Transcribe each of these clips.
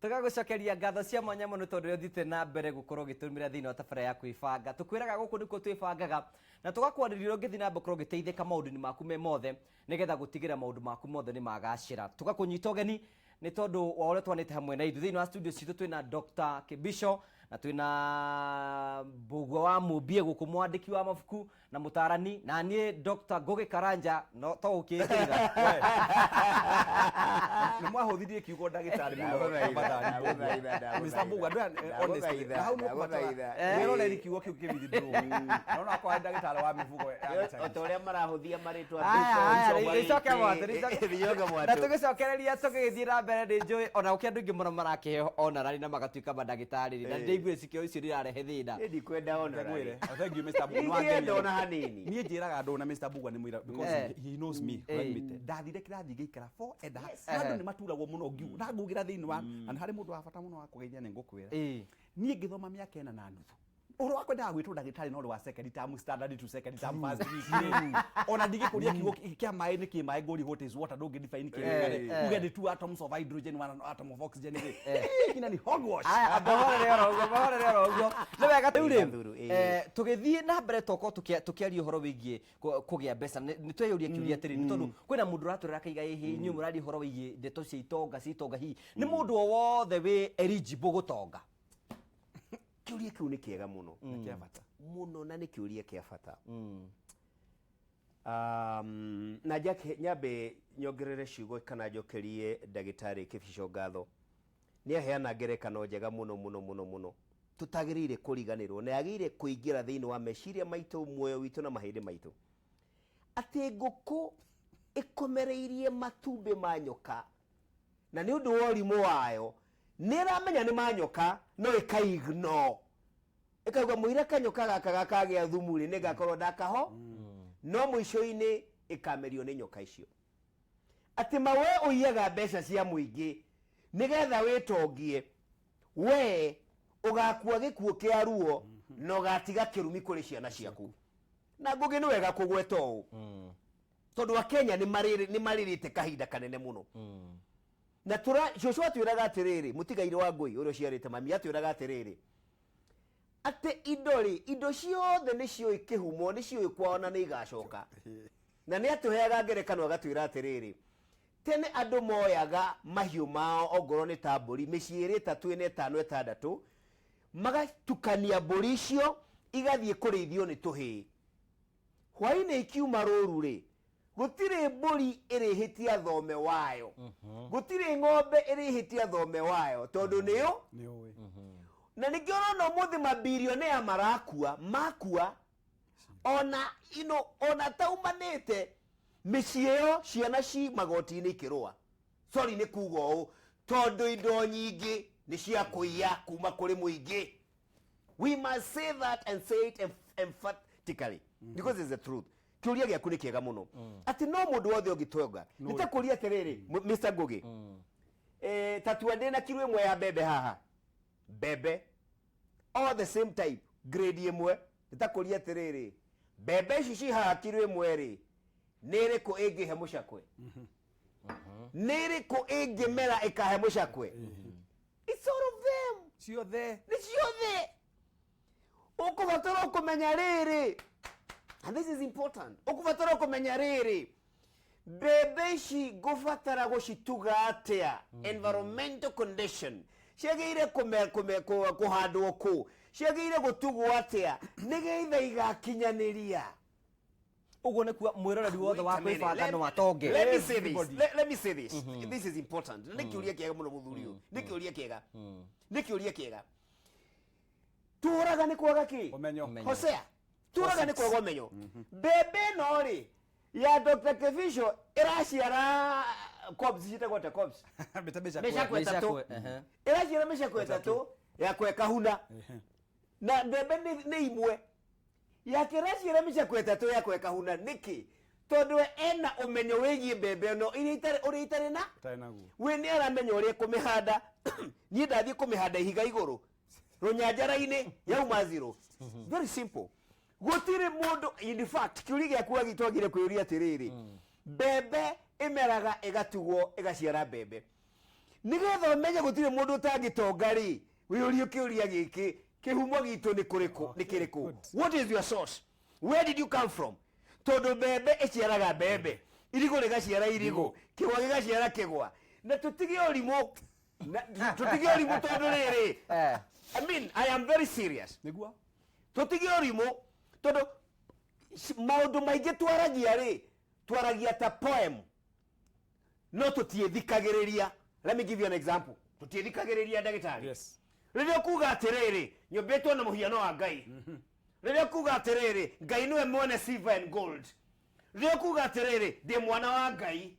Tũgagũcokeria ngatho cia mwanya mũno tondũ ũrĩa ũthiĩte na mbere gũkorwo ũgĩtũrũmĩrĩra thĩinĩ wa tabarĩra ya kwĩbanga. Tũkwĩraga gũkũ nĩkuo twĩbangaga na tũgakwarĩria ũrĩa ũngĩthiĩ na mbere gũkorwo ũgĩteithĩka maũndũ-inĩ maku me mothe nĩgetha gũtigĩrĩra maũndũ maku mothe nĩ magacĩra. Tũgakũnyita ũgeni nĩ tondũ wa ũrĩa twanĩte hamwe na ithuĩ. Thĩinĩ wa studio citũ twĩna Dr. Kibisho na twĩna Mbũgua wa Mũmbie gũkũ mwandĩki wa mabuku na mũtarani na niĩ Dr. Ngũgĩ Karanja no to ũkĩngĩra. Nĩ mwahũthirie kiugo ndagĩtarĩ mũno. Ndagũthaitha, tafadhali. ndagũthaitha, ndagũthaitha. Mr. Mbugua, ndũya- honestly, Ndagũthaitha, na hau nĩ ũkũbatara ndagũthaitha. wĩroreri kiugo kĩu kĩ withdraw. Naona akorwo arĩ ndagĩtarĩ wa mĩbugo ya O gĩcagi. ta ũrĩa marahũthia marĩtwa Aya, aya, Bishop, rĩcoke mwatũ, rĩcoke- Rĩcoke mwatũ. Na tũgĩcokereria tũgĩgĩthiĩ na mbere nĩ njũĩ ona gũkĩ andũ aingĩ mũno marakĩheo onarari na magatuĩka mandagĩtarĩ na ndĩraiguire cikĩo icio nĩirarehe thĩna. Niĩ ndikwenda honorary. Ngwĩre, thank you Mr. Mbugua. Ndingĩenda ona hanini. Niĩ njĩraga andũ na Mr. Mbugua nĩ mũira because he knows me. Let me tell. Ndathire kĩrathi ngĩikara 4 and a half. Na andũ nĩ maturagwo mũno ngiu na ngugĩra thĩinĩ wa na nĩ harĩ mũndũ wa bata mũno wa kũgeithia nĩ ngũkwĩra. Niĩ ngĩthoma mĩaka ĩna na nuthu ũhoro wa kwendaga gwĩtwo ndagĩtarĩ no ũrĩ wa second term standard to second term first week rĩ. Ona ndingĩkũria kiugo kĩa maĩ nĩ kĩ maĩ ngũrie what is water, ndũngĩ define kĩ rĩ, uge nĩ two atoms of hydrogen, one atom of oxygen rĩ. Kinya nĩ hogwash. Aya, amba ũhorere oro ũguo, amba ũhorere oro ũguo. Nĩ wega rĩu rĩ, Gathuru, ĩĩ. Tũgĩthiĩ na mbere tokorwo tũkĩaria ũhoro wĩgiĩ kũgĩa mbeca nĩ tweyũria kĩũria atĩrĩ, nĩ tondũ kwĩna mũndũ ũratwĩra akaiga ĩhĩ inyuĩ mũraria ũhoro wĩgiĩ ndeto cia itonga cia itonga, hihi nĩ mũndũ o wothe wĩ eligible gũtonga? Kĩũria kĩu nĩ kĩega mũno. Nĩ kĩa bata. Mũno, na nĩ kĩũria kĩa bata. Na njake nyambe nyongerere ciugo kana njokerie ndagĩtarĩ Kĩbico ngatho. Nĩ aheana ngerekano njega mũno mũno mũno mũno tũtagĩrĩire kũriganĩrwo na yagĩrĩire kũingĩra thĩinĩ wa meciria maitũ, muoyo witũ na mahĩndĩ maitũ. Atĩ ngũkũ ĩkomereirie matumbĩ ma nyoka na nĩ ũndũ wa ũrimũ wayo nĩ ĩramenya nĩ ma nyoka no ĩka ignore, ĩkauga mũira kanyoka gaka gakagĩa thumu rĩ nĩ ngakorwo ndakaho, no mũico-inĩ ĩkamerio nĩ nyoka icio. Atĩ ma we ũiyaga mbeca cia mũingĩ nĩgetha wĩtongie, we ũgakua gĩkuũ kĩa ruo na ũgatiga kĩrumi kũrĩ ciana ciaku. Na Ngũgĩ, nĩ wega kũgweta ũũ tondũ Akenya nĩ marĩrĩte kahinda kanene mũno na tũra cũcũ atwĩraga atĩrĩrĩ, mũtigairĩ wa ngũi ũrĩa ũciarĩte mami atwĩraga atĩrĩrĩ, atĩ indo rĩ, indo ciothe nĩ ciũĩ kĩhumo, nĩ ciũĩ kwao na nĩ igacoka. Na nĩ atũheaga ngerekano agatwĩra atĩrĩrĩ, tene andũ moyaga mahiũ mao ongorwo nĩ ta mbũri, mĩciĩ ĩrĩ, ĩtatũ, ĩna, ĩtano, ĩtandatũ, magatukania mbũri icio igathiĩ kũrĩithio nĩ tũhĩĩ. Hwainĩ ikiuma rũru rĩ, gũtirĩ mbũri ĩrĩhĩtia thome wayo, gũtirĩ ng'ombe ĩrĩhĩtia thome wayo tondũ nĩyo Nĩ ũĩ. Na nĩkĩo ũrona ũmũthĩ mabirionea marakua makua ona ino ona taumanĩte mĩciĩ ĩyo, ciana ci magoti-inĩ ikĩrũa. Sorry nĩ kuga ũũ, tondũ indo nyingĩ nĩ cia kũiya kuma kũrĩ mũingĩ. We must say that and say it emphatically because it's the truth. Kĩũria gĩaku nĩ kĩega mũno, atĩ no mũndũ wothe ũngĩtonga. Nĩ ta kũria atĩrĩrĩ, Mr. Ngũgĩ, ta tua ndĩna kiro ĩmwe ya mbembe haha, mbembe all the same type, grade ĩmwe. Nĩ ta kũria atĩrĩrĩ, mbembe ici ci haha kiro ĩmwe rĩ, nĩ ĩrĩkũ ĩngĩhe mũcakwe, nĩ ĩrĩkũ ĩngĩmera ĩkahe mũcakwe? It's all of them. Ciothe. Nĩ ciothe. Ũkũbatara kũmenya rĩrĩ, and this is important, ũkũbatara kũmenya rĩrĩ, mbembe ici ngũbatara gũcituga atĩa, environmental condition ciagĩrĩire kũhandwo kũ, ciagĩrĩire gũtugwo atĩa nĩgetha igakinyanĩria. Ũguo nĩ kuga mwĩroreri wothe wa Wait a minute. kwĩbanga no atonge. Let me say this. Everybody. Let me say this. This is important. Nĩ kĩũria kĩega mũno mũthuri ũyũ. Nĩ kĩũria kĩega. Nĩ kĩũria kĩega. Tũraga nĩ kwaga kĩ? Ũmenyo. Ũmenyo. Hosea. Tũraga nĩ kwaga ũmenyo. Mbembe ĩno rĩ ya Dr. Kevisho ĩraciara cobs, ciĩtagwo atĩa cobs? Mĩte mĩcakwe. Mĩcakwe ĩtatũ. Mĩcakwe, ehe. Ĩraciara mĩcakwe ĩtatũ ya kwekahuna na mbembe nĩ imwe yake ĩraciara mĩcakwe ĩtatũ ya kwekahuna nĩkĩ? Tondũ we ena ũmenyo wĩgiĩ mbembe ĩno iria itarĩ ũrĩa itarĩ na Ũtarĩ naguo. We nĩ aramenya ũrĩa kũmĩhanda. Niĩ ndathiĩ kũmĩhanda ihiga igũrũ rũnyanjara-inĩ yauma zero. Very simple. Gũtirĩ mũndũ, in fact kĩũria gĩaku twagire kwĩũria atĩrĩrĩ, mbembe ĩmeraga ĩgatugwo ĩgaciara mbembe. Nĩgetha ũmenye gũtirĩ mũndũ ũtangĩtonga rĩ, wĩyũrie kĩũria gĩkĩ, kĩhumo gitũ nĩ kũrĩkũ, nĩ kĩrĩkũ? What is your source? Where did you come from? Tondũ mbembe ĩciaraga mbembe, irigũ rĩgaciara irigũ, kĩgwa gĩgaciara kĩgwa. Na tũtige ũrimũ, na tũtige ũrimũ tondũ rĩrĩ, I mean, I am very serious. Nĩguo. Tũtige ũrimũ tondũ maũndũ maingĩ twaragia rĩ, twaragia ta poem, no tũtiĩthikagĩrĩria. Let me give you an example. Tũtiĩthikagĩrĩria ndagĩtarĩ. Rĩrĩa ũkuga atĩrĩrĩ, nyũmbĩtwo na mũhiano wa Ngai. Rĩrĩa ũkuga atĩrĩrĩ, Ngai nĩwe mwene silver and gold. Rĩrĩa ũkuga atĩrĩrĩ, ndĩ mwana wa Ngai.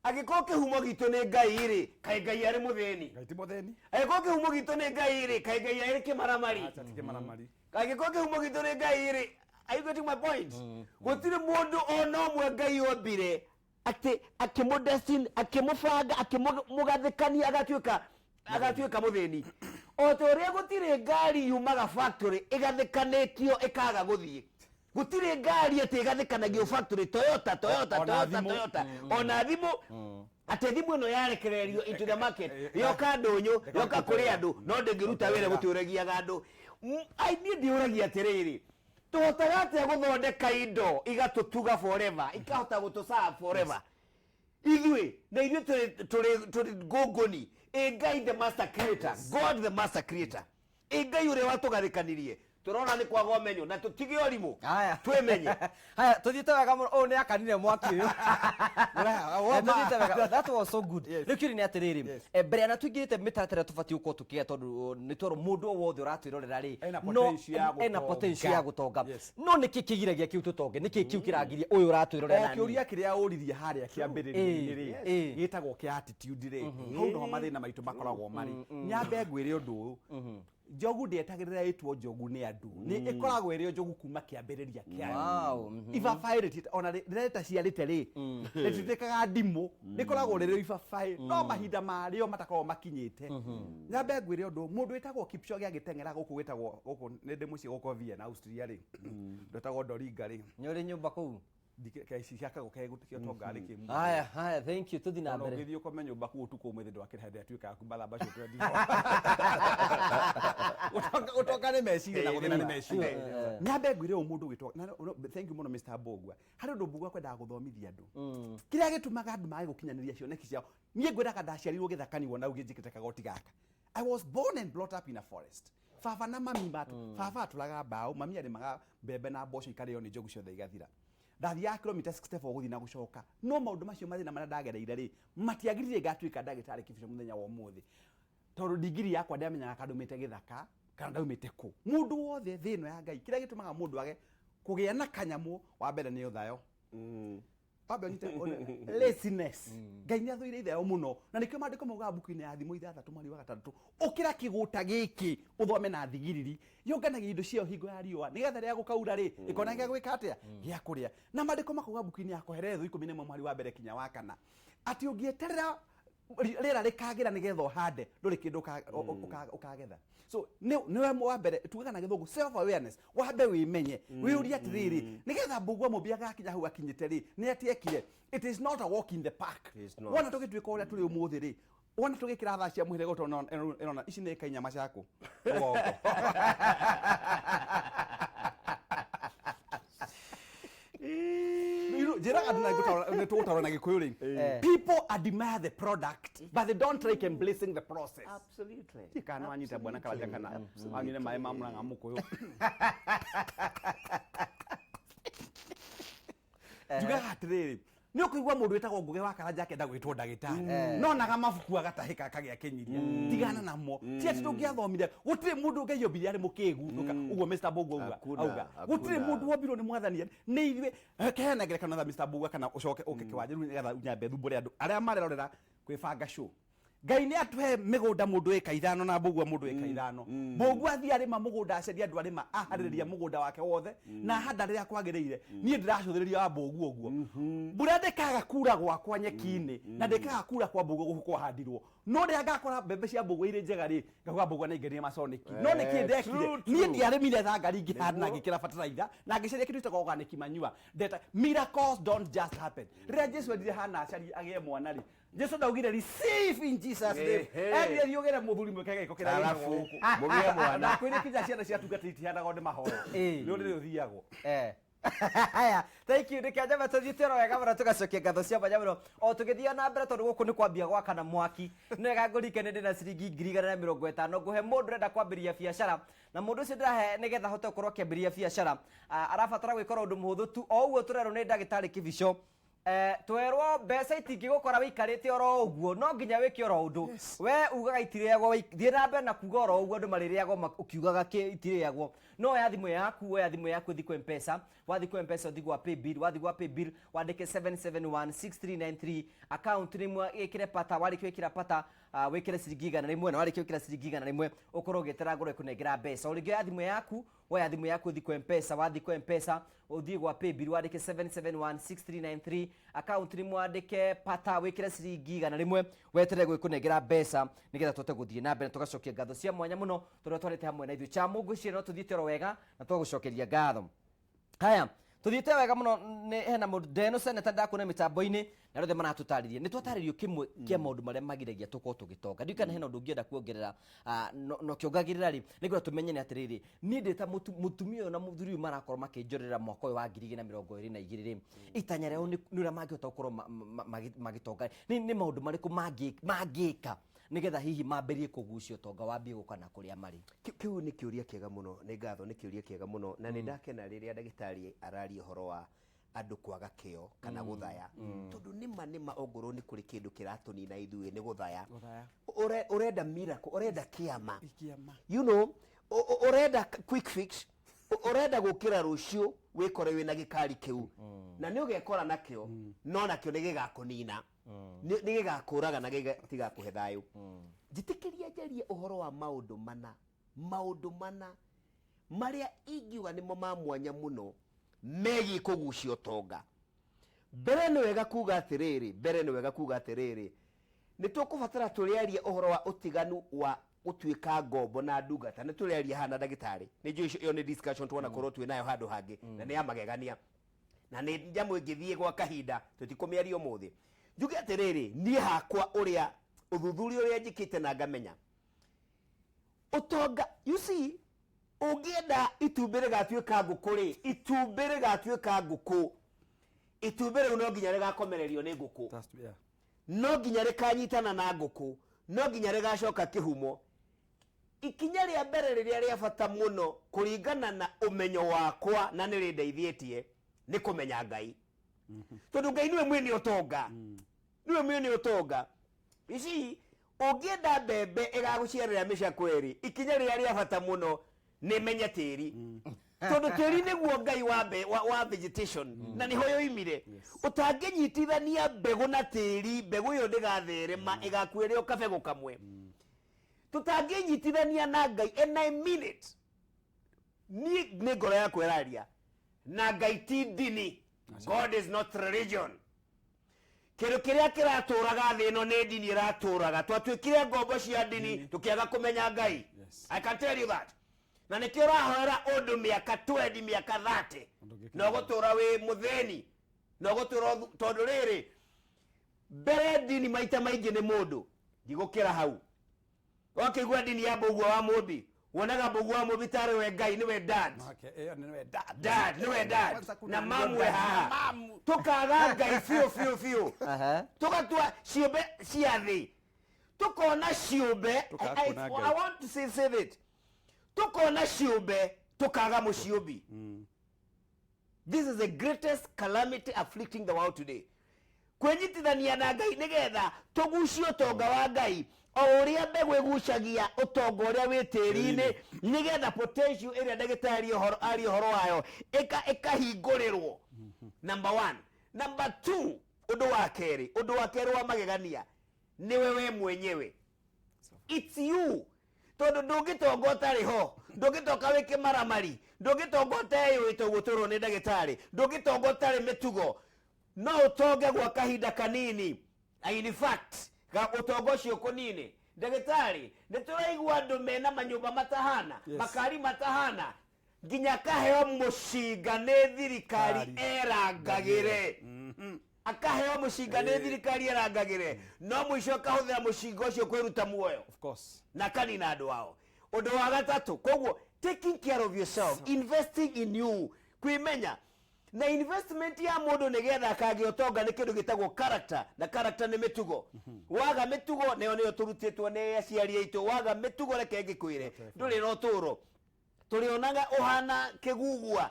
Angĩkorwo kĩhumo gitũ nĩ Ngai rĩ, kaĩ Ngai arĩ mũthĩni? Ngai ti mũthĩni. Angĩkorwo kĩhumo gitũ nĩ Ngai rĩ, kaĩ Ngai arĩ kĩmaramari? Acha ti kĩmaramari. Angĩkorwo kĩhumo gitũ nĩ Ngai rĩ, are you getting my point? Gũtirĩ mũndũ ona ũmwe Ngai ombire atĩ akĩmũ-destine, akĩmũbanga, akĩmũgathĩkania agatuĩka mũthĩni. O ta ũrĩa gũtirĩ ngari yumaga factory ĩgathĩkanĩtio ĩkaga gũthiĩ. Gũtirĩ ngari atĩ ĩgathĩkanagio factory, Toyota, Toyota, Ona Toyota, thimũ. Toyota. Ona thimũ. Atĩ thimũ ĩno yarekererio into the market, yoka ndũnyũ, yoka kũrĩ andũ, no ndĩngĩruta wĩra gũtiũragiaga andũ. Ai, niĩ ndĩũragia atĩrĩrĩ, tũhotaga atĩa gũthondeka indo igatũtuga forever, ikahota gũtũ-serve forever? Ithuĩ, na ithuĩ tũrĩ ngũngũni. Ĩ Ngai the master creator, God the master creator. Ĩ Ngai ũrĩa watũgarĩkanirie, tũrona nĩ kwaga ũmenyo na tũtige ũrimũ. Haya. Twĩmenye. Haya, tũthiĩte wega mũno. Ũyũ nĩ akanire mwaki ũyũ. Ũraya, Tũthiĩte wega. That was so good. Yes. Rĩu kĩũria nĩ atĩrĩrĩ, Yes. mbere ya tũingĩrĩte mĩtaratara tũbatiĩ gũkorwo tũkĩgĩa tondũ nĩ tondũ mũndũ o wothe ũratwĩrorera rĩ, Ena no potential ya ena potential ya gũtonga. gũtonga. Yes. No nĩkĩ kĩgiragia kĩu tũtonge? Nĩkĩ kĩu kĩragiria ũyũ ũratwĩrorera O na niĩ? kĩũria kĩrĩa ũririe harĩa kĩambĩrĩria-inĩ rĩ, gĩtagwo kĩa attitude rĩ, hau noho mathĩna maitũ makoragwo marĩ. Nyambe ngwĩre ũndũ ũyũ, njogu ndĩetagĩrĩra ĩtwo njogu nĩ andũ, nĩ ĩkoragwo ĩrĩ o njogu kuma kĩambĩrĩria kĩayo. Wow. Ibabaĩ rĩti, ona rĩrĩa rĩtaciarĩte rĩ, rĩtituĩkaga ndimũ, rĩkoragwo rĩrĩ ibabaĩ, no mahinda marĩo matakoragwo makinyĩte. Nyambe ngwĩre ũndũ, mũndũ wĩtagwo Kipchoge agĩteng'era gũkũ gwĩtagwo, gũkũ nĩ ndĩ mũciĩ gũkũ Vienna, Austria rĩ, ndwĩtagwo Doringa rĩ. Nĩ ũrĩ nyũmba kũu? Ciakagwo ke gũtikio tonga rĩ kĩmu. Haya, haya, thank you, tũthiĩ na Ona mbere. ũngĩthiĩ ũkome nyũmba kũu ũtukũ ũmũthĩ ndwakĩra hĩndĩ ĩrĩa ĩtuĩkaga yaku mathaa macio 24. Gũtonga nĩ meciria na gũthĩna nĩ meciria. Nyambe ngwĩre ũũ mũndũ ũgĩtwo, na, no, thank you mũno Mr. Mbũgua. Harĩ ũndũ Mbũgua kwendaga gũthomithia andũ. Kĩrĩa gĩtũmaga andũ mage gũkinyanĩria cioneki ciao. Niĩ ngwĩraga ndaciarirwo gĩthaka-inĩ wona ũngĩnjĩkĩte kagoti gaka. I was born and brought up in a forest. Baba na mami matu, baba atũraga mbaũ, mami arĩmaga mbembe na mboco ikarĩo nĩ njogu ciothe igathira. Ndathiaga kilomita 64 gũthiĩ na gũcoka. No maũndũ macio mathĩna marĩa ndagereire rĩ, matiagiririe ngatuĩka ndagĩtarĩ kĩbico mũthenya wa ũmũthĩ. Tondũ ndigiri yakwa ndiamenyaga kana ndaumĩte gĩthaka kana ndaumĩte kũ. Mũndũ wothe thĩ ĩno ya Ngai, kĩrĩa gĩtũmaga mũndũ age kũgĩa na kanyamũ, wa mbere nĩ ũthayo. Wambe ũnyite laziness. Ngai nĩ athũire ithayo mũno. Na nĩkĩo maandĩko maugaga mbuku-inĩ ya Thimo ithathatũ mweri wa gatandatũ, ũkĩra kĩgũta gĩkĩ ũthome na thigiriri, yũnganagia indo ciayo hingo ya riũa, nĩgetha rĩrĩa gũkaura rĩ, ĩkona gĩa gwĩka atĩa? Gĩa kũrĩa. Na maandĩko makauga mbuku-inĩ ya Kohelethu 11 mweri wa mbere kinya wa kana, atĩ ũngĩeterera rĩera rĩkagĩra nĩgetha ũhande, ndũrĩ kĩndũ ũkagetha. So nĩwe wa mbere tugaga na gĩthũngũ self awareness, wambe wĩmenye, wĩyũrie atĩrĩrĩ, nĩgetha Mbũgua Mũmbi agakinya hau akinyĩte rĩ, nĩ atĩa ekire? It is not a walk in the park. It is not. Wona tũgĩtuĩka ũrĩa tũrĩ ũmũthĩ rĩ, wona tũgĩkĩra thaa cia mũhĩrĩga ũtona ĩrona ici nĩ kainyama ciaku rũgongo. Njĩraga andũ na nĩ tũgũtaũra na Gĩkũyũ rĩ, people admire the product but they don't like embracing the process. Absolutely. Ndiũĩ kana nĩwanyita bwana Karanja kana wanyuire maĩ ma mũrang'a mũkũyũ. Njugaga atĩrĩrĩ, nĩ ũkũigua mũndũ wĩtagwo Ngũgĩ wa Karanja akĩenda gwĩtwo ndagĩtarĩ, no onaga mabuku agatahĩka akagĩa kĩnyiria. Tigana namo. Ti atĩ ndũngĩathomire, gũtirĩ mũndũ Ngai ombire arĩ mũkĩgu, ũguo Mr. Mbũgua Hakuna, auga. Gũtirĩ hakuna. mũndũ wombirwo nĩ mwathani, nĩ ithuĩ. Heana ngerekano tha Mr. Mbũgua kana ũcoke ũke kĩwanja rĩu nĩgetha nyambe thumbũre andũ arĩa marerorera kwĩbanga show. Ngai nĩ atũhe mĩgũnda mũndũ ĩka ithano na Mbũgua mũndũ ĩka ithano. Mbũgua athiĩ arĩma mũgũnda aceria andũ arĩma aharĩrĩria mũgũnda wake wothe na ahanda rĩrĩa kwagĩrĩire. Niĩ ndĩracũthĩrĩria wa Mbũgua ũguo. Mbura ndĩkaga kura gwakwa nyeki-inĩ na ndĩkaga kura kwa Mbũgua gũkũ kwahandirwo. No rĩrĩa ngakora mbembe cia Mbũgua irĩ njega rĩ, ngauga Mbũgua nĩ aingĩrire Masonic. No nĩ kĩ ndekire? True, Niĩ true. ndiarĩmire thangari ngĩhanda na Nĩguo. ngĩkĩra fertilizer na ngĩcaria kĩndũ gĩtagwo organic manure. Ndeta miracles don't just happen. Rĩrĩa Jesu endire Hana acarie agĩe mwana rĩ, Jesu ndaugire receive in Jesus name. Ehe. Endire thiĩ ũgĩre mũthuri mwĩke gĩko kĩrĩa Alafu, gĩkagwo gũkũ. mũgĩe mwana. Ndakwĩrire kinya ciana cia tungatĩri itihandagwo nĩ mahoya. Ĩĩ. Nĩ ũrĩrĩ ũthiagwo. Haya, thank you. Reke njambe tũthiĩte oro wega mũno tũgacokia ngatho cia mwanya mũno o tũgĩthiĩ na mbere tondũ gũkũ nĩ kwambia gwakana mwaki. Nĩ wega ngũririkane ndĩna ciringi 150,000 ngũhe mũndũ ũrenda kwambĩrĩria biacara, na mũndũ ũcio ndĩrahe nĩgetha ahote gũkorwo akĩambĩrĩria biacara, arabatara gwĩka oro ũndũ mũhũthũ tu o ũguo tũrerwo nĩ ndagĩtarĩ Kĩbico. Twerwo mbeca itingĩgũkora wĩikarĩte oro ũguo, no nginya wĩke oro ũndũ. We ugaga itirĩagwo, thiĩ na mbere na kuga oro ũguo andũ marĩrĩagwo ũkiugaga kĩ itirĩagwo. No oya thimũ yaku, oya thimũ yaku ũthiĩ kwa M-Pesa, wathiĩ kwa M-Pesa ũthiĩ gwa paybill, wathiĩ gwa paybill wandĩke 7716393 account name wĩkĩre pata, warĩkia gwĩkĩra pata, wĩkĩre ciringi 100, na warĩkia gwĩkĩra ciringi 100 ũkorwo ũgĩetera ngorwo ĩkũnengera mbeca. O rĩngĩ oya thimũ yaku, woya thimũ yaku ũthiĩ kwa M-Pesa, wathiĩ kwa M-Pesa ũthiĩ gwa paybill wandĩke 7716393 account name wandĩke pata, wĩkĩre ciringi 100 weterere gwĩkũnengera mbeca nĩgetha tũhote gũthiĩ na mbere. Tũgacokia ngatho cia mwanya mũno tondũ twarĩte hamwe na ithuĩ. Cha Mungu ngwĩciria no tũthiĩte oro wega na twagũcokeria ngatho. Haya, tũthiĩte wega mũno. Nĩ hena mũndũ Ndeno Senator ndakuona mĩtambo-inĩ na othe maratũtarĩria. Nĩ twatarĩrio kĩmwe kĩa maũndũ marĩa magiragia tũkorwo tũgĩtonga. Ndiũĩ kana hena ũndũ ũngĩenda kuongerera, no kĩongagĩrĩra rĩ, nĩngwenda tũmenye nĩ atĩrĩrĩ, niĩ ndĩ ta mũtumia ũyũ na mũthuri ũyũ marakorwo makĩnjorera mwaka ũyũ wa 2022 rĩ, itanya rĩao nĩ ũrĩa mangĩhota gũkorwo magĩtonga. Nĩ maũndũ marĩkũ mangĩka nĩgetha hihi mambĩrĩrie kũgucia ũtonga wambie gũka na kũrĩa marĩ? Kĩu nĩ kĩũria kĩega mũno, nĩ ngatho, nĩ kĩũria kĩega mũno, na nĩ ndakena rĩrĩa ndagĩtarĩ araria ũhoro wa andũ kwaga kĩo kana gũthaya, tondũ nĩma nĩma ongorwo nĩ kũrĩ kĩndũ kĩratũnina ithuĩ nĩ gũthaya. Gũthaya. Ũrenda miracle, ũrenda kĩama. Kĩama. You know, ũrenda quick fix, ũrenda gũkĩra rũciũ wĩkore wĩna gĩkari kĩu, na nĩ ũgekora nakĩo, no nakĩo nĩ gĩgakũnina, nĩ gĩgakũraga na gĩtigakũhe thayũ. Njĩtĩkĩria njarie ũhoro wa maũndũ mana, maũndũ mana marĩa ingiuga nĩmo ma mwanya mũno megiĩ kũgucia ũtonga. Mbere nĩ wega kuga atĩrĩrĩ, mbere nĩ wega kuga atĩrĩrĩ, nĩ tũkũbatara tũrĩarie ũhoro wa ũtiganu wa gũtuĩka ngombo na ndungata. Nĩ tũrĩaria haha na ndagĩtarĩ, nĩ njũĩ ĩyo nĩ discussion twanakorwo twĩ nayo handũ hangĩ, na nĩ ya magegania na nĩ nyamũ ĩngĩthiĩ gwa kahinda, tũtikũmĩaria ũmũthĩ. Njuge atĩrĩrĩ, niĩ hakwa ũrĩa ũthuthuria ũrĩa njĩkĩte na ngamenya ũtonga, you see, ũngĩenda itumbĩ rĩgatuĩka ngũkũ rĩ, itumbĩ rĩgatuĩka ngũkũ, itumbĩ rĩu no nginya rĩgakomererio nĩ ngũkũ. That's, yeah. No nginya rĩkanyitana na ngũkũ, no nginya rĩgacoka kĩhumo. Ikinya rĩa mbere rĩrĩa rĩa bata mũno kũringana na ũmenyo wakwa na nĩ rĩndeithĩtie nĩ kũmenya Ngai, tondũ Ngai nĩwe mwene ũtonga, nĩwe mwene ũtonga. Ici ũngĩenda mbembe ĩgagũciarĩra mĩcakwe rĩ, ikinya rĩrĩa rĩa bata mũno nĩ menye tĩri, tondũ tĩri nĩguo Ngai wa vegetation na nĩho yoimire. Ũtangĩnyitithania mbegũ na tĩri, mbegũ ĩyo ndĩgatherema, ĩgakuĩrĩ o kabegũ kamwe. Tũtangĩnyitithania na Ngai, and I mean it, niĩ nĩ ngoro yakwa ĩraria, na Ngai ti ndini. God is not religion. Kĩndũ kĩrĩa kĩratũraga thĩ ĩno nĩ ndini ĩratũraga. Twatuĩkire ngombo cia ndini tũkĩaga kũmenya Ngai. I can tell you that. Na nĩkĩo ũrahoera ũndũ mĩaka 20, mĩaka 30, na ũgũtũra wĩ mũthĩni, na ũgũtũra tondũ rĩrĩ mbere ndini maita maingĩ nĩ mũndũ. Ndigũkĩra hau. Wakĩigua ndini ya Mbũgua wa Mũmbi, wonaga Mbũgua wa Mũmbi tarĩ we Ngai, nĩwe dad. Okay, ĩyo nĩwe dad. Dad, nĩwe dad. Kwanza kuna Na mamu dad, haha. na mamu. Tũkaga Ngai biũ biũ biũ. Tũgatua ciũmbe cia thĩ, tũkona ciũmbe. Tũkaga kuona Ngai. I want to say, save it. Tũkona ciũmbe, tũkaga mũciũmbi. This is the greatest calamity afflicting the world today. Kwĩnyitithania na Ngai nĩgetha tũgucie ũtonga wa Ngai o ũrĩa mbegũ ĩgucagia ũtonga ũrĩa wĩ tĩri-inĩ, nĩgetha potential ĩrĩa ndagĩtarĩ aria ũhoro wayo ĩkahingũrĩrwo. Number one. Number two, ũndũ wa kerĩ, ũndũ wa kerĩ wa magegania nĩwe we mwenyewe. It's you. Tondũ ndũngĩtonga ũtarĩ ho, ndũngĩtonga wĩ kĩmaramari, ndũngĩtonga ũteyũĩte ũguo tũrwo nĩ ndagĩtarĩ, ndũngĩtonga ũtarĩ mĩtugo. No ũtonge gwa kahinda kanini. Na in fact, Ga ũtonga ũcio kũnini. Ndagĩtarĩ, nĩ tũraigua andũ mena manyũmba matahana, makari matahana, nginya akaheo mũcinga nĩ thirikari Kari. erangagĩre. Akaheo mũcinga nĩ thirikari erangagĩre, no mũico akahũthĩra mũcinga ũcio kwĩruta muoyo Of course. Na akanina andũ ao. Ũndũ wa gatatũ, koguo taking care of yourself, investing in you, kwĩmenya na investment ya mũndũ nĩgetha akagĩa ũtonga nĩ kĩndũ gĩtagwo character, na character nĩ mĩtugo. Waga mĩtugo, nayo nĩyo tũrutĩtwo nĩ aciari aitũ, waga mĩtugo, reke ngĩkwĩre, ndũrĩ na ũtũũro, tũrĩonaga ũhana kĩgugua,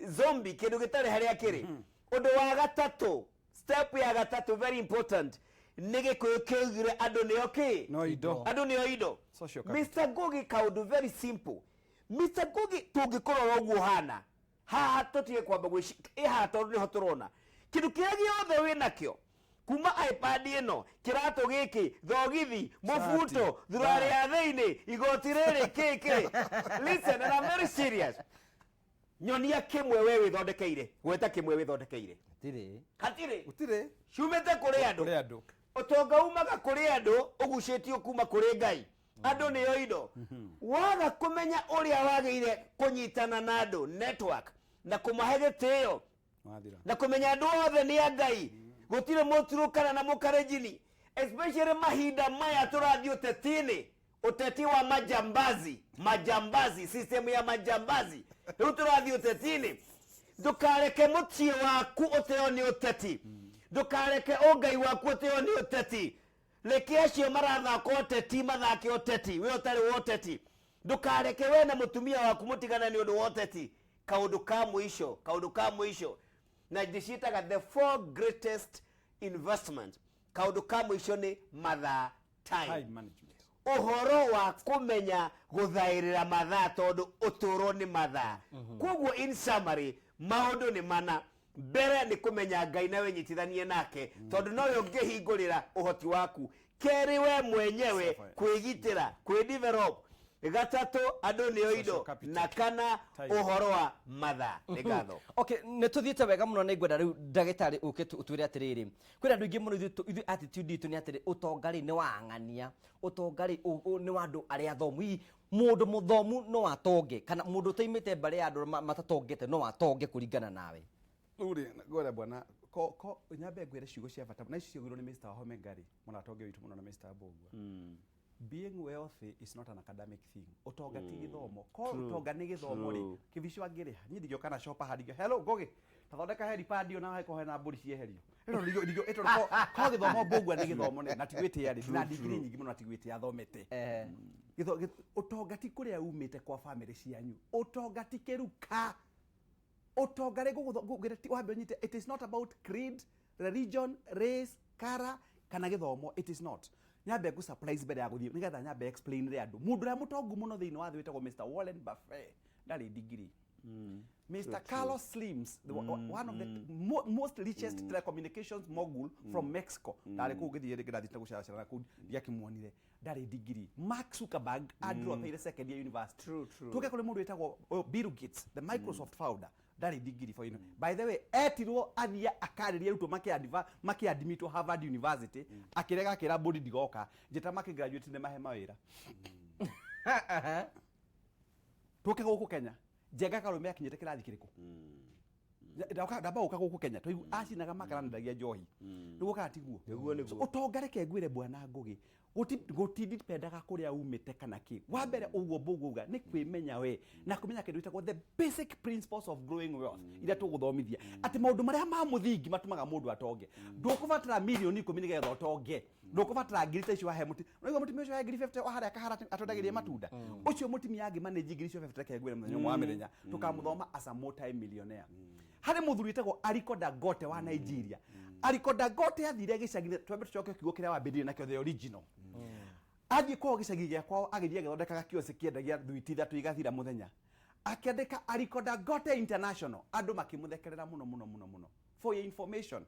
zombie, kĩndũ gĩtarĩ harĩa kĩrĩ. Ũndũ wa gatatũ, step ya gatatũ, very important, nĩ Gĩkũyũ kĩoigire andũ nĩo kĩ? No indo. Andũ nĩo indo. Social capital. Mr Ngugi, kaũndũ very simple, Mr Ngugi, tũngĩkũrora ũguo ũhana haha, tũtige kwamba gwĩci ĩ haha, tondũ nĩho tũrona kĩndũ kĩrĩa gĩothe wĩ nakĩo, kuma iPad ĩno, kĩratũ gĩkĩ, thogithi, mũbuto, thurarĩ ya thĩinĩ, igoti rĩrĩ, kĩkĩ. Listen, and I'm very serious, nyonia kĩmwe we wĩthondekeire, gweta kĩmwe wĩthondekeire. Hatirĩ. Hatirĩ. Gũtirĩ. Ciumĩte kũrĩ andũ. Kũrĩ andũ. Ũtonga umaga kũrĩ andũ, ũgucĩtio kuma kũrĩ Ngai. Andũ nĩo indo. Waga kũmenya ũrĩa wagĩire kũnyitana na andũ, network, na kũmahe gĩtĩo Wathira. na kũmenya andũ othe nĩ a Ngai, gũtirĩ Mũturukana na Mũkarenjini, especially mahinda maya tũrathiĩ ũteti-inĩ, ũteti wa majambazi, majambazi, system ya majambazi. Rĩu tũrathiĩ ũteti-inĩ, ndũkareke mũciĩ waku ũteo nĩ ũteti, ndũkareke ũngai waku ũteo nĩ ũteti. Reke acio marathaka ũteti mathake ũteti, we ũtarĩ wa ũteti. Ndũkareke we na mũtumia waku mũtigane nĩ ũndũ wa ũteti. Kaũndũ ka mũico, kaũndũ ka mũico, na ndĩciĩtaga the four greatest investment, kaũndũ ka mũico nĩ mathaa, time. Time management. Ũhoro wa kũmenya gũthaĩrĩra mathaa, tondũ ũtũũro nĩ mathaa. Koguo in summary, maũndũ nĩ mana. Mbere nĩ kũmenya Ngai na wĩnyitithanie nake, tondũ nowe ũngĩhingũrĩra ũhoti waku. Kerĩ, we mwenyewe kwĩgitĩra, kwĩdevelop. Gatatũ, andũ nĩo indo. Capital. Na kana, Time. ũhoro wa mathaa. Nĩ ngatho. Okay, nä tå thiä te wega må no. Nä ngwenda rä u ndagätarä å ke å twä re atä rä rä, kwä andå aingä må no, ithuĩ attitude itũ nĩ atĩrĩ, ũtonga rĩ nĩ wa ang'ania, ũtonga rĩ nĩ wa andũ arĩa athomu. Hihi mũndũ mũthomu no atonge, kana mũndũ ũtaimĩte mbarĩ ya andũ matatongete no atonge, kũringana nawe? Rĩu rĩ, ngwĩra bwana ko nyambe ngwĩre ciugo cia bata, na ici ciaugirwo nĩ Mr. Wahome Ngari, mũratonge witũ mũno, na Mr. Mbũgua. Being wealthy is not an academic thing. Ũtonga ti gĩthomo. Ko ũtonga nĩ gĩthomo rĩ, kĩbico angĩrĩha niĩ ndingĩũka na shopper haha ndingĩ, "Hello Ngũgĩ, tathondeka helipad ĩyo," na heko hena mbũri cieherio ĩno ndingĩ ĩtondũ ko gĩthomo, Mbũgua, nĩ gĩthomo nĩ na ti gwĩtĩa rĩ, na ndigiri nyingĩ mũno na ti gwĩtĩa thomete. Ũtonga ti kũrĩa umĩte kwa family cianyu. Ũtonga ti kĩruka. Ũtonga rĩ, ngũgwĩra wambe ũnyite, it is not about creed, religion, race, color kana gĩthomo. It is not. Nyambe ngũ surprise mbere ya gũthiĩ, nĩgetha nyambe explain rĩ andũ. Mũndũ ũrĩa mũtongu mũno thĩinĩ wa thĩ wĩtagwo Mr. Warren Buffett ndarĩ degree. Mr. Carlos Slims, one of the most richest telecommunications mogul from Mexico, ndarĩ kũu ngĩthiĩ rĩngĩ, ndathiĩte gũceracera na kũu, ndiakĩmuonire, ndarĩ degree. Mark Zuckerberg andropeire second year university. True, true. Tuge kũrĩ mũndũ wĩtagwo, oh, Bill Gates, the Microsoft founder, ndarĩ degree for you. By the way, etirwo athiĩ akarĩrie arutwo makĩadmitwo Harvard University, akĩrega, akĩra mbũri, "Ndigoka njĩta makĩgraduate nĩ mahe mawĩra." Tũke gũkũ Kenya, Njenga Karũme akinyĩte kĩrathi kĩrĩkũ? Ndamba gũka gũkũ Kenya tũigu acinaga makara na ndagia njohi, nĩguo kana tiguo? Nĩguo, nĩguo. So, ũtonga, reke ngwĩre bwana Ngũgĩ, gũtindipendaga kũrĩa umĩte kana kĩ. Wa mbere, ũguo mbũguo nĩ kwĩmenya we na kũmenya kĩndũ gĩtagwo the basic principles of growing wealth, iria tũgũthomithia atĩ maũndũ marĩa ma mũthingi matũmaga mũndũ atonge. Ndũkũbatara mirioni 10 nĩgetha ũtonge. Ndũkũbatara ngiri ta icio wahe mũti. Ũraigua mũtumia ũcio wahe ngiri 50 wa harĩa Kahara atwendagĩria matunda, ũcio mũtumia angĩ manage ngiri icio 50, reke ngwĩre, mũthenya ũmwe wa mĩthenya tũkamũthoma as a multi millionaire. Harĩ mũthuri wĩtagwo Aliko Dangote wa Nigeria. Aliko Dangote athire gĩcagi, twambe tũcoke kiugo kĩrĩa wambĩrĩirie nakĩo, the original. Athiĩ kwao gĩcagi gĩa kwao, agĩthiĩ agĩthondeka gakiosi kĩendagia thwiti ithatũ igathira mũthenya, akĩandĩka Aliko Dangote International. Andũ makĩmũthekerera mũno mũno mũno mũno. For your information,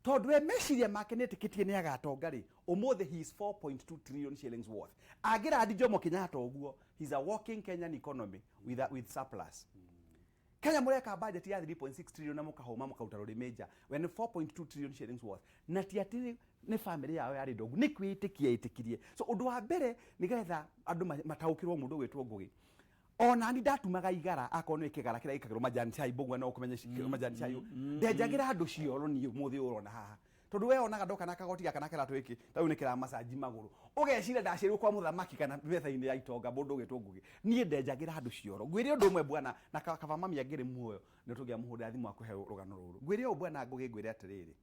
tondũ we meciria make nĩ etĩkĩtie nĩ agatonga rĩ, ũmũthĩ he is 4.2 trillion shillings worth. Angĩrandi Jomo Kenyatta ũguo, he is a walking Kenyan economy with surplus. Kenya mũreka budget ya 3.6 trillion na mũkahũma mũkaruta rũrĩmĩ nja when 4.2 trillion shillings worth, na ti atĩ nĩ family yao yarĩ ndongu, nĩ kwĩĩtĩkia ĩtĩkirie. So ũndũ wa mbere, nĩgetha andũ mataũkĩrwo mũndũ ũgwĩtwo Ngũgĩ, ona ni ndatumaga igara, akorwo nĩ kĩgara kĩrĩa gĩkagĩrwo majani chai, mbũgua no ũkũmenye majani chai. Ndenjagĩra andũ cioro niĩ ũmũthĩ ũrona haha, tondũ we onaga ndoka na kagoti gaka na kĩratũ gĩkĩ, ta rĩu nĩ kĩramacanji magũrũ, ũgeciria ndaciarirwo kwa mũthamaki kana metha-inĩ ya itonga. Mũndũ ũgĩtwo Ngũgĩ, niĩ ndenjagĩra andũ cioro. Ngwĩre ũndũ ũmwe bwana, na kaba mami angĩrĩ muoyo nĩ tũngĩamũhũrĩra thimũ akũhe rũgano rũrũ. Ngwĩre ũũ bwana Ngũgĩ, ngwĩre atĩrĩrĩ,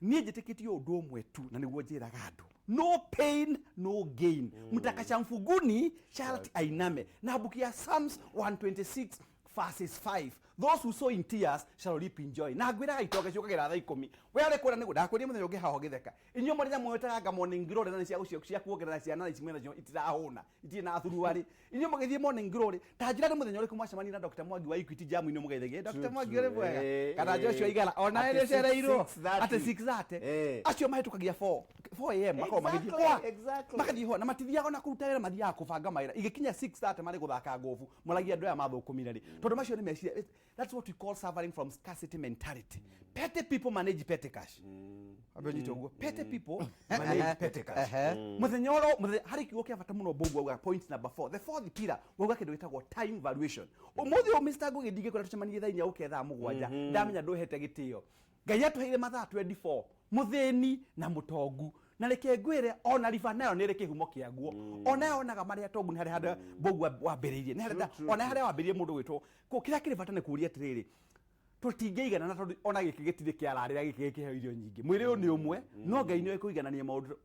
niĩ njĩtĩkĩtie ũndũ ũmwe tu, na nĩguo njĩraga andũ: no pain, no gain. Mtaka mfuguni sharti ainame. Na book ya Psalms 126 verses 5, "Those who sow in tears shall reap in joy." Na ngwĩraga itonga ciũkagĩra thaa 10. We ũrĩ kũrĩa nĩguo ndakwĩria mũthenya ũngĩ haho gĩtheka, inyuĩ mũrĩ nyamũ ĩtaga morning glory, na nĩ cia gũcio cia kuongerera ciana ici mwĩnacio itirahũna, itirĩ na thuruarĩ. Inyuĩ mũgĩthiĩ morning glory, ta njĩra nĩ mũthenya ũrĩkũ mwacemania na Dr. Mwangi wa Equity jamu-inĩ, mũgeithagie Dr. Mwangi, ũrĩ mwega, kana Joshua Igala ona Atĩ ĩrĩ ũcereirwo 6:30. Atĩ 6:30. Acio mahĩtũkagia 4 4 am, makoragwo magĩthiĩ kwa makathiĩ ho na matithiaga ona kũruta wĩra, mathiaga kũbanga mawĩra. Igĩkinya 6:30 marĩ gũthaka ngobu, moragia andũ aya mathũkũmire rĩ, tondũ macio nĩ meciria. That's what we call suffering from scarcity mentality. Petty people manage petty cash. Ambe ũnyite ũguo, petty people manage petty cash. Mũthenya oro mũthenya harĩ kiugo kĩa bata mũno Mbũgua auga, point number 4, the fourth pillar, wauga kĩndũ gĩtagwo time valuation. Ũmũthĩ ũyũ, Mr. Ngũgĩ, ndingĩkwenda tũcemanie thaa 4 ũke thaa 7, ndamenya ndũhete gĩtĩo. Ngai atũheire mathaa 24, mũthĩni na mũtongu, na reke ngwĩre, ona riba nayo nĩ ĩrĩ kĩhumo kĩaguo. Ona yo onaga marĩa atongu, nĩ harĩa handũ Mbũgua wambĩrĩirie, nĩ harĩa ona harĩa wambĩrĩirie mũndũ gwĩtwo kũ kĩrĩa kĩrĩ bata nĩ kũũria atĩrĩrĩ, tũtingĩiganana, tondũ ona gĩkĩ gĩtirĩ kĩararĩra, gĩkĩ gĩkĩheo irio nyingĩ. Mwĩrĩ ũyũ nĩ ũmwe, no Ngai nĩwe kũiganania maũndũ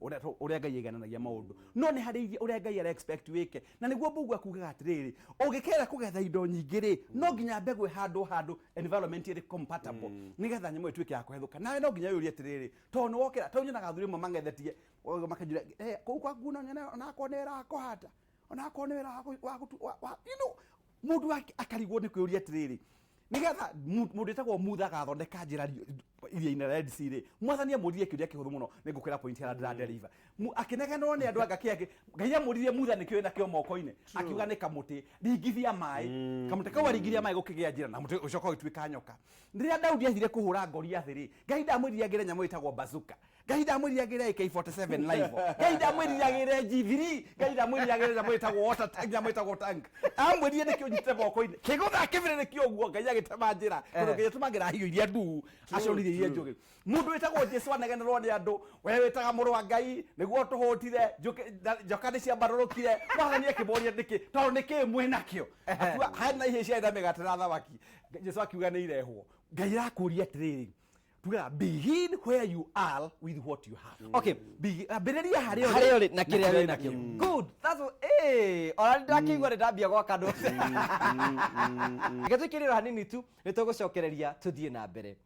ũrĩa Ngai aigananagia maũndũ, no nĩ harĩ ũrĩa Ngai ara expect wĩke. Na nĩguo Mbũgua kugaga atĩrĩrĩ, ũngĩkera kũgetha indo nyingĩ rĩ, no nginya mbegũ ĩhandwo handũ environment ĩrĩ compatible, nĩgetha nyamũ ĩtuĩke ya kũhethũka. Nawe no nginya wĩyũrie atĩrĩrĩ, tondũ nĩ wokĩra, tondũ nyonaga athuri amwe mang'ethetie, makanjĩra, "Kũu kwaku no nyone onakorwo nĩ wĩra wa kũhanda, onakorwo nĩ wĩra wa kũ- wa gũtu wa," mũndũ akarigwo nĩ kwĩyũria atĩrĩrĩ, nĩgetha mũndũ wĩtagwo Mutha agathondeka njĩra iria-inĩ Red Sea rĩ, Mwathani amũririe kĩũria kĩhũthũ mũno. Nĩ ngũkwĩra point harĩa ndĩra deliver. Akĩnegenwo nĩ andũ anga kĩangĩ, Ngai amũririe, "Mutha, nĩkĩo wĩnakĩo moko-inĩ?" Akiuga, "Nĩ kamũtĩ." "Ringithia maĩ." Kamũtĩ kau aringiria maĩ, gũkĩgĩa njĩra, na mũtĩ ũcoka ũgĩtuĩka nyoka. Rĩrĩa Daudi athire kũhũra Goliath rĩ, Ngai ndamwĩrire agĩre nyamũ ĩtagwo bazooka, Ngai ndamwĩrire agĩre AK47 rifle, Ngai ndamwĩrire agĩre G3, Ngai ndamwĩrire agĩre nyamũ ĩtagwo water tank, nyamũ ĩtagwo tank. Amwĩrire, "Nĩkĩo ũnyitĩte moko-inĩ?" Kĩgũtha kĩbĩrĩrĩki ũguo, Ngai agĩtema njĩra, tondũ Ngai atũmagĩra hiũ iria nduu aconithie iria njũgĩ. Mũndũ wĩtagwo Jesu anegenerwo nĩ andũ, "We wĩtaga mũrũ wa Ngai nĩguo tũhũtire njoka nĩ ciambarũrũkire." Mwathani akĩmoria, "Nĩkĩ?" Tondũ nĩkĩ mwĩ nakĩo? Akiuga, "Hena ihĩĩ ciarĩ na mĩgate na thamaki." Jesu akiuga, "Nĩ irehwo." Ngai arakũria atĩrĩrĩ, tugaga begin where you are with what you have. Ambĩrĩria harĩa ũrĩ harĩa ũrĩ na kĩrĩa wĩ nakĩo. Good, that's what ona ndakĩigua nĩ ndambia gwaka andũ. Reke tũikĩrĩro hanini tu, nĩ tũgũcokereria tũthiĩ na mbere.